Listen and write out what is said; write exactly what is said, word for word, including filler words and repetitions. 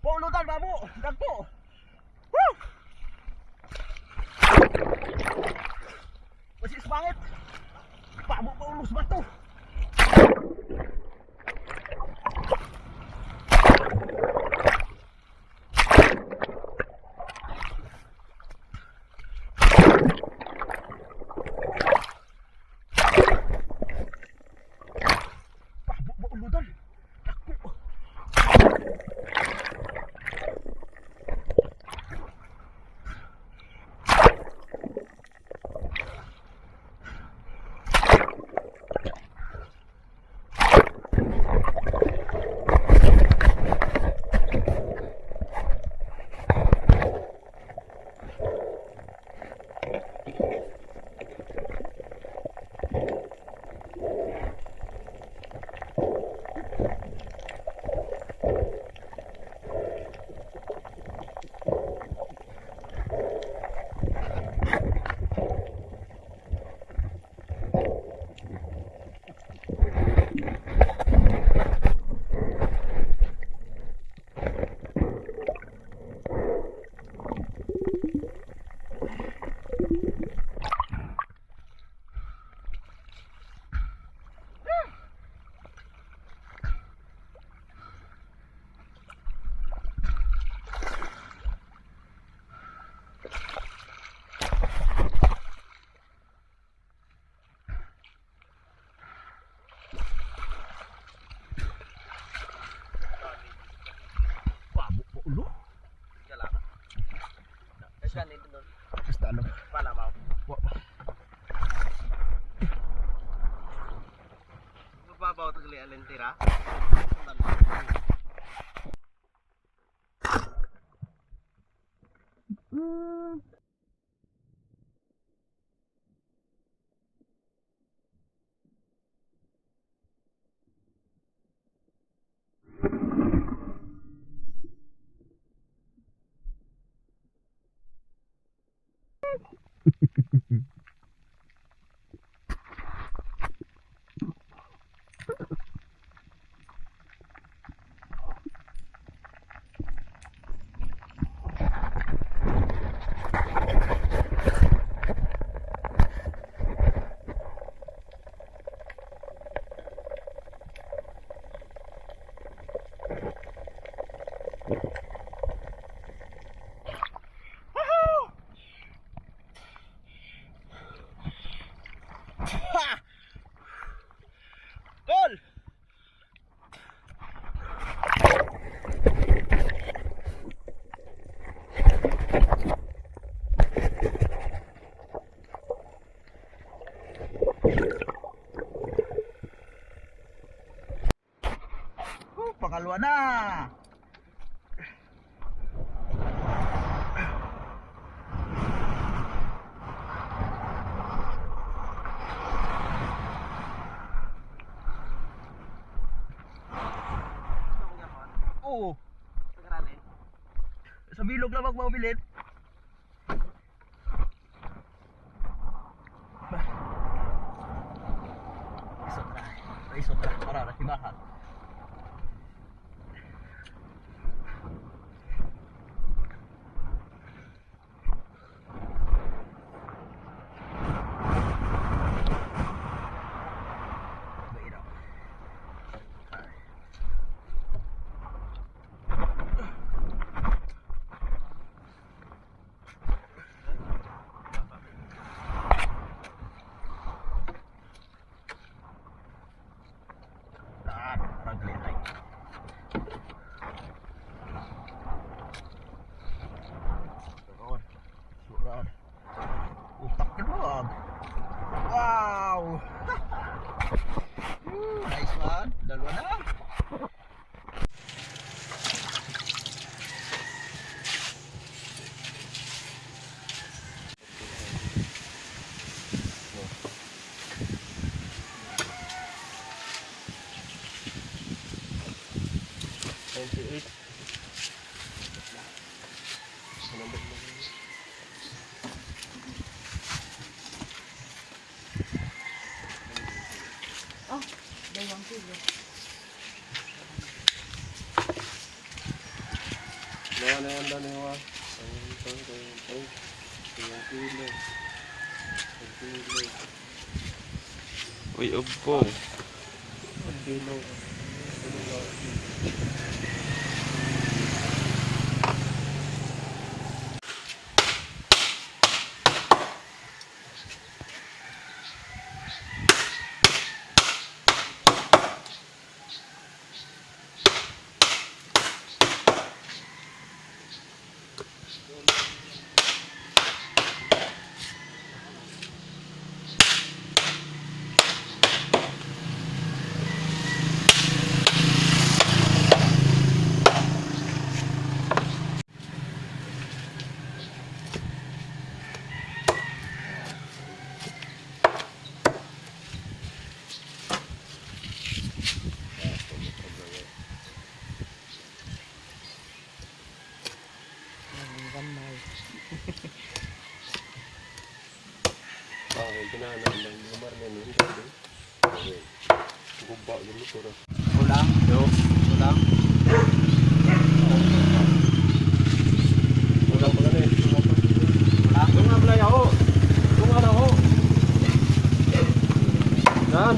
Paulutan, babo! Dagpo! Woo! Masis pangit! Babo, paulos ba to? Pabo, maulutan. Dako. Pabo pa ulo. Basta ano. Pala, mao. Wa pa. Magbabaw, tagli, alintira. Tol! Alwa na! Oo. Sa bilog lang magpabilin. Isot na. Isot na. Para, nasibahan. Ah, parang green light. Doon. Suran. Utak ka, wag. Wow! Woo, nice one. Dalawa na. Twenty-eight. Sa number mo. Oh, dalawang kilo. Mga na yan, dali mo, ah. Ang, ang, ang, ang, dalawang kilo. Ang kilo. Uy, ugpo. Ang kilo. Ang gamay. Ah, yung pinanahon lang yung Marlon, yung grabe. Okay. Guba yung motor, ah. Kulang? Yo. Kulang? Kulang pa ganun, eh. Kulang pa. Kulang? Yung nga pala, yaho. Yung nga, yaho. Yan.